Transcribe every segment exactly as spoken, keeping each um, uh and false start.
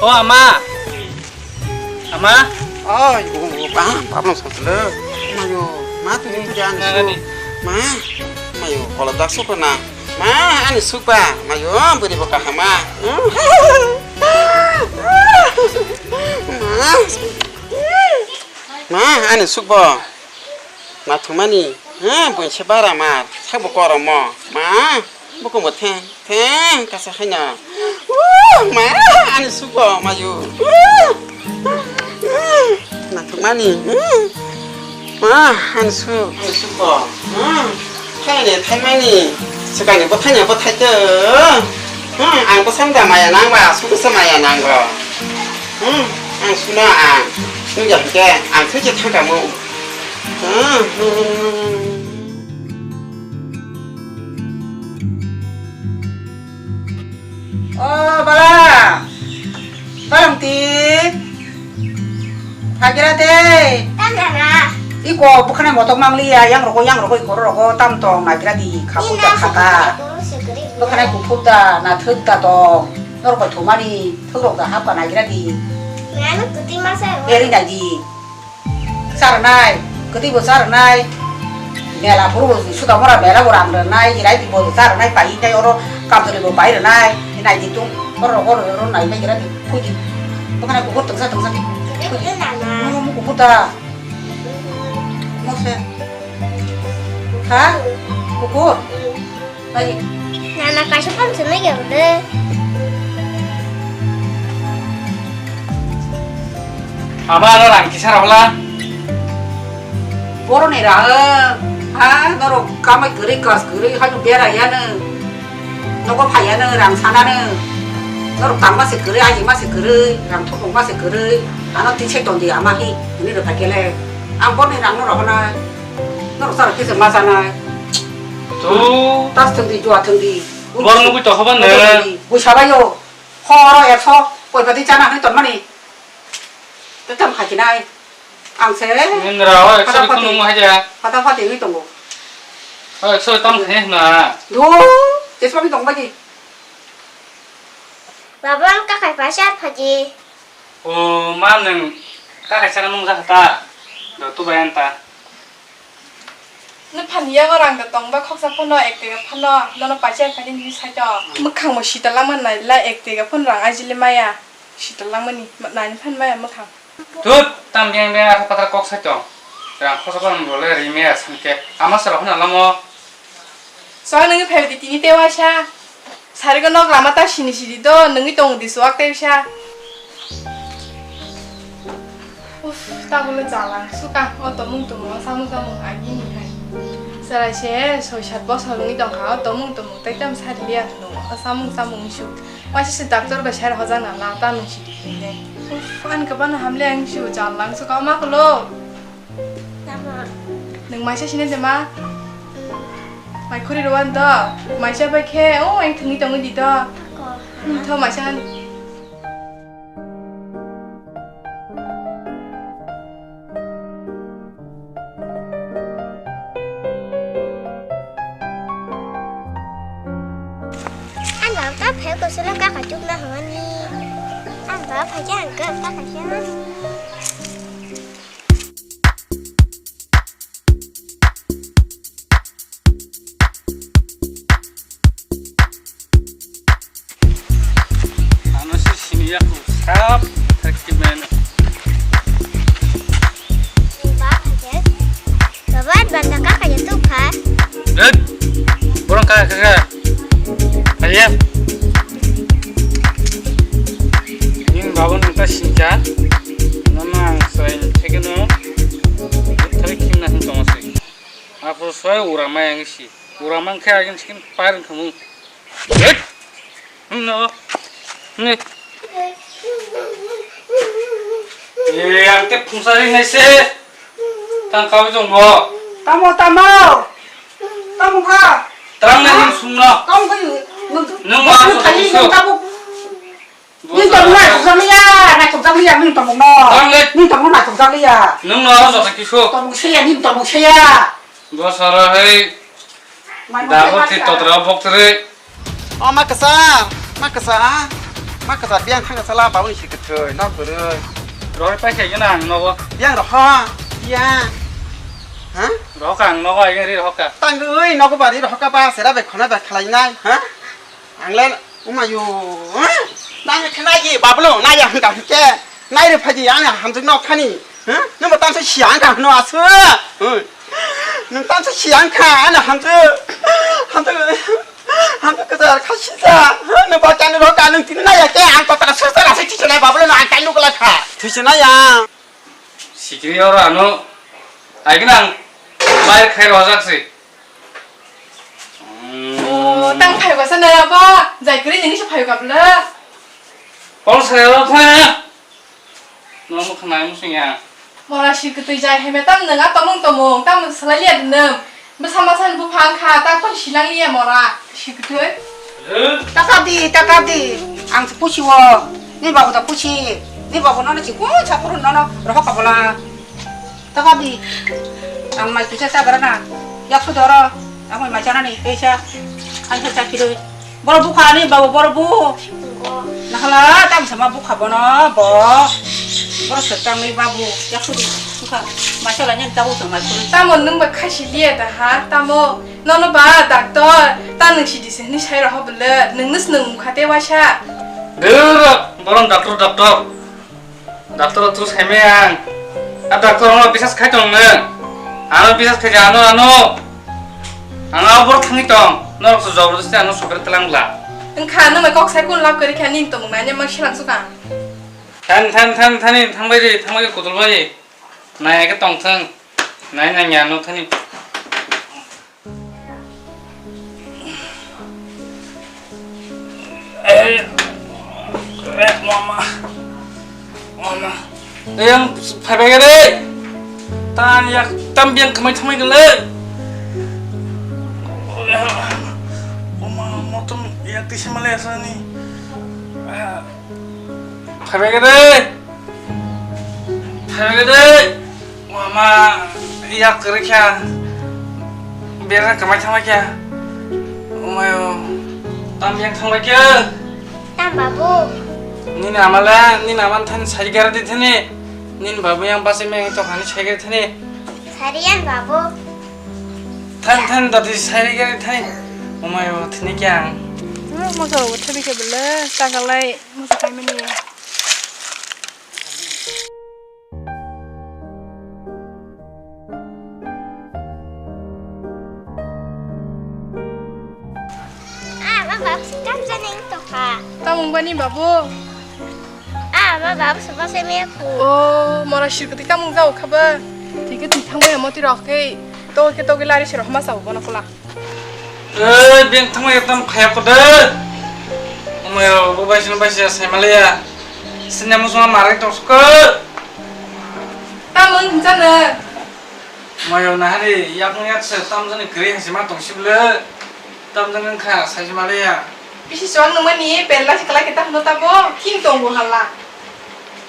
O ama. Ama. Oi, o, o, ba, ba, no, sotlo. Mayo, ma, tu, tu, tu, ani, nani, su. Ma, mayo, kola dak su kona. Ma, ani su ba, mayo, buri bo kahama. Ma. Ma, ani su bo. Ma thumani, ha, buin se bara mar, sabo koromo. Ma, buko mo the, the, kasa haino. Uh, ma, ani suko, mayu. Uh, uh, ma thumani, uh, ma, ani su, ani suko. Uh, thaini, thaimani, sekani bo thaini bo thaito. Uh, ang bo samda maya nangba, suko se maya nangba. Hmm, ang suna ang. Nung ya ke, ang thwi je thangka mo. Hmm. O bala. Balang ti. Hagira de. Tama na. Iko bukhana motok mangliya, yang rogo, yang rogo, iko rogo, tam tong nagira di, khapu ja khata. Bukhana kuphuk da, na thuk da tong. Norok bai thumani, thuk rok da hapka nagira di. Nanu kuti masa. Eri nai di. Charnai, kwtwi bo charnai. Mela phuru bo suda mora mela bo rang rwnai, jirai di bo charnai, pai nai oro kamchwlwi bo pai rwnai. Nai di tung, oro oro oro nai nai jirai di khuji. Bokana kukur tongsa tongsa di. Khuji. Mumu kukur ta. Mose. Ha? Kukur. Bai. Nana kaisa phone swnwi ya bwle. Aba ano rang kisa rok la. Boroni rang, ha, norok kamai kwrwi, klas kwrwi, hanu bera yanu. Nogo phai yanu, rang sananu. Norok tangma se kwrwi, aji ma se kwrwi, rang thopong ma se kwrwi. Ano tin se tondi ama hi, hini rw phai kele. Ang boroni rang no rohonai. Norok sara kisa ma sanai. Tu. Tas thwng di, jua thwng di. Borok nugwi tongkha ba ne? Bui sabai yo. Horo ekso, koi pati chana hwnwi tonmani. Tei tamo khakinai. Ang se. Nini rao ekso phata phati. Khunung hai ja. Phata phati hwnwi tongo. O ekso tam khe na. Du, jesma bi tong bai di. Baba, ang kakai paisa phaji. O, ma nwng kakai chana nung jakha ta? Do tu bai anta. Nw phani yago rang da tong ba khoksa phano ek tega phano nono paisa phani ni saito. Mwkhang bo sita langma nai la ek tega phano rang ajili maya. Sita langmani nai phan maya mwkhang. Tut, tam beng beng asa patra kok saito. Rang khoksa phano role ri maya sanke. Ama sero phano lamo. Swak nungwi phai di tini tei waisa. Sarigo nok lama ta sini sidi do, nungwi tong di swak tei wisa. Uff, tabukle jalang sukang, o tomung tomung, o samung samung agini hai. Chwrai se soi sat bosor wngwi tongkha, o tomung tomung tei tamo sari liya hwnwi, o samung samung wngsu. Waisa se doctor bai sari hojak na la, ta nung sidi hinwi. Uff, ani kwbangno hamle ang su jalang sukang, o ma kulo. Tamo? Nwng maisa sini de ma? Mm. Mai khuri rwan do? Maisa bai khe, o, ang thwngwi tongwi di do. Ako. Hmm, tho maisa. Ang baba ta phai ko solo kaka chukna honi. Ang baba phai ang ka kaka chukna honi. Ano se sini ya ko sap thakki men. Baba, baba, banda kaka ya tu kha. Dek, borong kaka kaka. Aye. Ning babon ta sincha. Nama ang sai thekeno. Thari kimna hin tongasi. Apo soi ura mai ang si. Ura mang khe agin skin pair khamu. Hei! No. Ni. Ye, ang te phungsari nai se. Tang kau jong bo. Tamo, tamo. Tamo kha. Tang na hin sung no. Tamo kha. Nung ma so thali so. Tamo. Nung tamo na thuk jang ya, na thuk jang ya, nung tamo no. Tang le. Nung tamo na thuk jang ya. Nung no so kisu. Tamo se ya, nung tamo se ya. Bo sara hai. Mai mo Dago te ti masa. Totra bok tre. O ma kasa, ma kasa. Ma kwchar biyang thangkha sala babuni si kwthwi nok kwrwi. Rohor pai khaigwna ang nogo. Biyang rohor. Biyang. Ha? Rohor ka ang nogo, aigwng ri rohor ka. Tangwi nogo bari rohor ka ba sera bai khona bai khlainai. Ha? Ang le umayu. Ha? Nang khe nai ye bablo nai ya hangka hangke. Nai re phaji ang hamjwk nok thani. Ha? Nang bo tamsa si ang ka hno asu. Ha? Nang tamsa si ang ka ana hamjwk. Hamjwk. Hamjwk kwchar kha sija. Ha? Nang ba kani rohor ka nang tini nai ya ke ang kotara sasa rasa tisa nai bablo nang ang tai nukla kha. Tisa nai ya. Sikiri oro ano aigwna ang bai khai rojak si. O, tang phaio kasa nara ba, jai kwrwi nini se phaio kabla. Kol saya lo kha. No mo khna mo sing ya. Mora si kwtwi jai heme tam nang a tomong tomong, tam salai liya dinem. Bwsa masa ni buphang kha, ta kon silang liya mora, si kwtwi. Taka di, taka di. Ang se pusi wo. Ni babu da pusi. Ni babu nono si kun sa purun nono rohok kabola. Taka di. Ang mai kisa sa barana. Yak su doro. Ang mai macana ni kisa. Ang sa sa kiri. Boro bukha ni babu boro bu. Nahala tam sama bukha bono bo. Boro setang ni babu. Yak su di. Bukha. Macala ni tabu sama kiri. Tamo nung ba khasi liya da ha. Tamo. Nono ba doctor, ta nwng sidi se hwnwi sai roho bwle, nwng nws nwng mukha te waisa. Dura, borom doctor, doctor. Doctor tu sai me ang. A doctor ano bisas khai tong nwng. Ano bisas khai ano, ano. Ano abor thangwi tong. Norok su jabardasti ano sokre telang bla. Wngkha, nwng mai kok sai kun lab kari kha, ning tong nanya mang silang suka. Than, than, than, thani, thangbai di, thangbai di, kutul bai. Nai ke tong thang. Nai nang ya no thani. Eh, eh, mama. Mama. Eh, yang phaibai gare. Tan yak tam biang khamai thamai gale. Mama, motom yak tisi male asani. Ah. Phaibai gare. Phaibai gare. Mama, yak kwrwi kha. Berna kwmai thangbai kha. Omayo, tam yang thangbai kha. Tam babu. Nini amala, nini aman than sai gare di thani. Nini babu yang basi meng to hani sai gare thani. Sariyan babu. Than than dati sai gare thani. Omayo, thini kya. Mo mo so thani ke bele, takalai mo so kai mani. Ah, ma babu si kam jani tokha. Tamung bani babu. Ah, ma babu si basa me ku. Oh, mora sirkuti tamung jao khaba. Tike ti thangbai amo ti rok ke. To ke to ke lari sirok ma sao bono kula. Eh, beng thangma ekdom khaya ko de. Omayo, bo bai sino bai sia sai malaya. Sinya mo suma marai tong suka. Tamon jana. Mayo nahari yak yak se tam jani kri hasi ma tong sibule. Tam jani kha sai malaya. Bisi suang nungmani, pella si kalai kita hano tabo, king tong bo hala.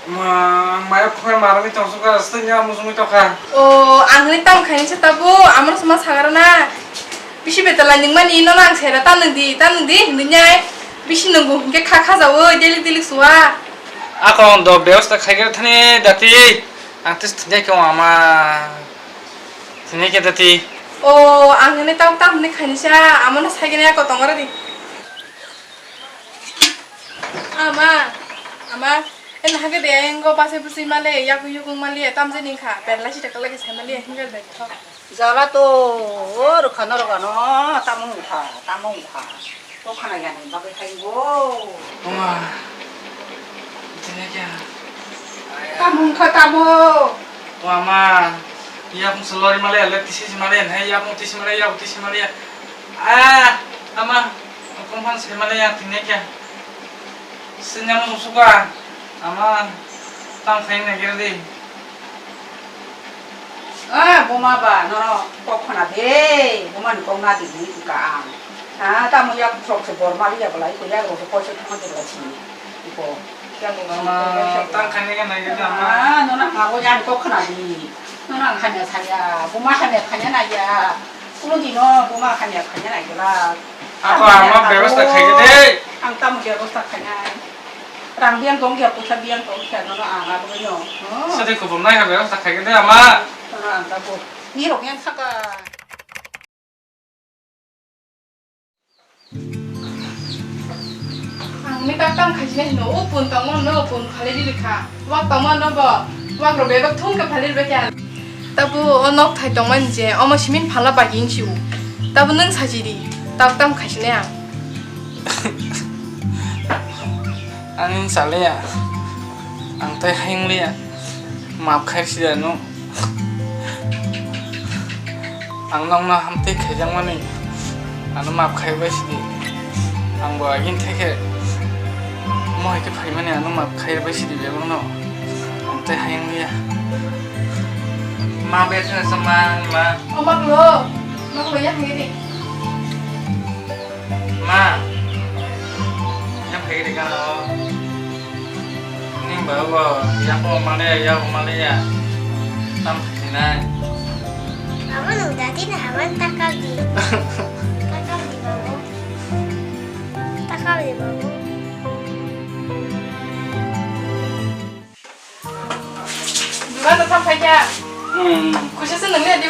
Ma, ang maya khoi marani tong suka, sitnya musung ito kha. O, ang hini tang khaini sa tabo, amar sama sagar na. Bisi betala nungmani, no nang sera tanung di, tanung di, hini nyai. Bisi nunggu, hingke kha kha jawo, delik delik suwa. Ako ang do bebasta khaigir thani dati, ang tis thanya ke ama. Sini kita ti. O, ang ini tau tau ni khaini sa, amo na sai gini ako tongora di. Ama, ama, en hage de engo pase pusi male, yaku yukung male, tam je ning kha, per la sita kala ke sai male, hinga de tho. Jala to, o rukha no rukha no, tamung kha, tamung kha. Kok khana yani bagwi thai bo. Oma. Tini kya? Tamung kha tamo. Wa ma. Yakung selori male, le tisi male, hai yakung tisi male, yakung tisi male. Ah, ama. Kong phan se male ya tini kya? Sinyamo suka. Ama. Tam khai na gere di. Ah, buma ba, nono kok khna de, buma ni kok na di ni ka ang. Ah, tamo yak sok se bor mali ya belai, ko yak ro ko se thang de belai sini. Iko, yak ro ko se. Tang khani ka nai ka ma. Ah, nono ha bo yan kok khna di. Nono ang khanya saya, buma khanya khanya na ya. Kulo di no, buma khanya khanya na ya la. Ako ang ma bebasta khai de. Ang tamo bebasta khanya. Rang biyang tong khe, pusa biyang tong khe, nono ang abo no. Hmm. Sadi kubun nai ha, bebasta khai khe de ama. Nono ang abo. Ni rok yang saka. Ang ni tak tam khai sini no, upun tong no, upun khali di kha. Wak tong no bo, wak ro bebak thung khe phali bebak ya. Tabu o nok thai tongmani je, omo simin phala baging siu. Tabu nwng sajidi, tak tam khai sini ang. Ang wng chaliya, ang tei hayung liya, maap khai sidi ano. Ang nokno hamtwi khaijakmani ano maap khai bai sidi. Ang bo agini theke mohai khe phaimani ano maap khai bai sidi bebakno. Ang tei hayung liya. Ma bethana sama ma. O maklo, maklo ya hangiri. Ma, yang phai de kana o. Ning ba o, ya ko male, ya ko male ya. Tam khai nai. Abo nung dati na haban takal di. Takal di babu. Takal di babu. Dukan no tham khai kya? Hmm. Kusa se nang ne di